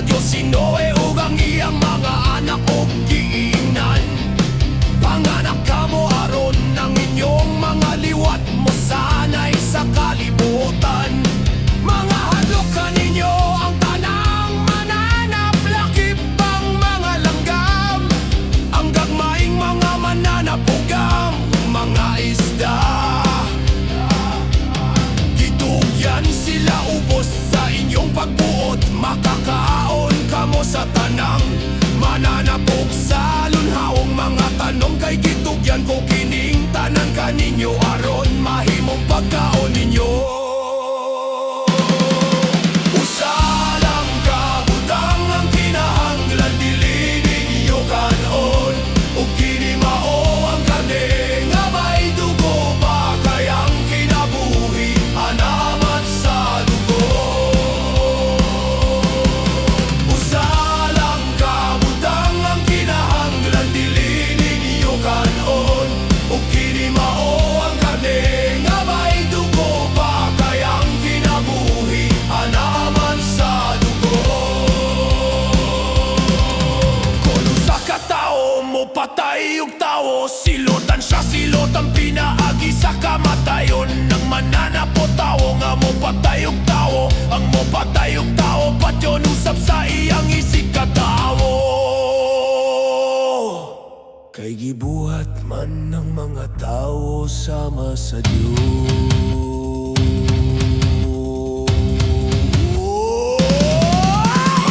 Dios si Noe ug ang iyang mga anak og giingnan, "Panganak kamo aron ang inyong mga liwat mosanay sa kalibutan. Mga hadlokan ninyo ang tanang mananap, lakip ang mga langgam, ang gagmaing mga mananap ug ang mga isda. Gitugyan sila ubos sa inyong pagbuot. Makakaon kamo sa tanang mananap ug sa lunhaong mga tanom, kay gitugyan ko kining tanan kaninyo aron mahimong pagkaon ninyo. Usa lang ka butang ang kinahanglan dili ninyo kan-on, ug kini mao ang karne nga may dugo pa, kay ang kinabuhi anaman sa dugo. Usa lang ka butang ang kinahanglan dili ninyo kan-on, ug kini mao ang karne nga may dugo pa, kay ang kinabuhi anaman sa dugo. Kon usa ka tawo mopatay og tawo, silutan siya, silutan pinaagi sa kamatayon ng mananap o tawo nga mopatay og tawo. Ang mopatay og tawo patyon usab sa iyang isigkatawo. Kay gibuhat man ng mga tao sama sa Diyos."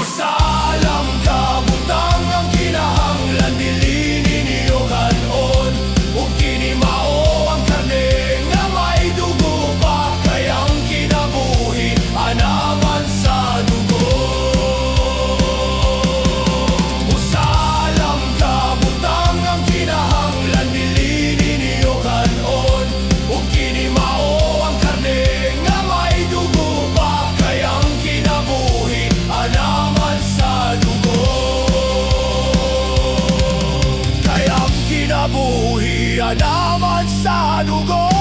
Usa lang ka butang ang kinahanglan dili ninyo kan-on, ug kini mao ang karne nga may dugo pa, kay ang kinabuhi anaman sa dugo. Usa lang ka butang ang kinahanglan dili ninyo kan-on, ug kini mao ang karne nga may dugo pa, kay ang kinabuhi anaman sa dugo. Kay ang kinabuhi anaman sa dugo.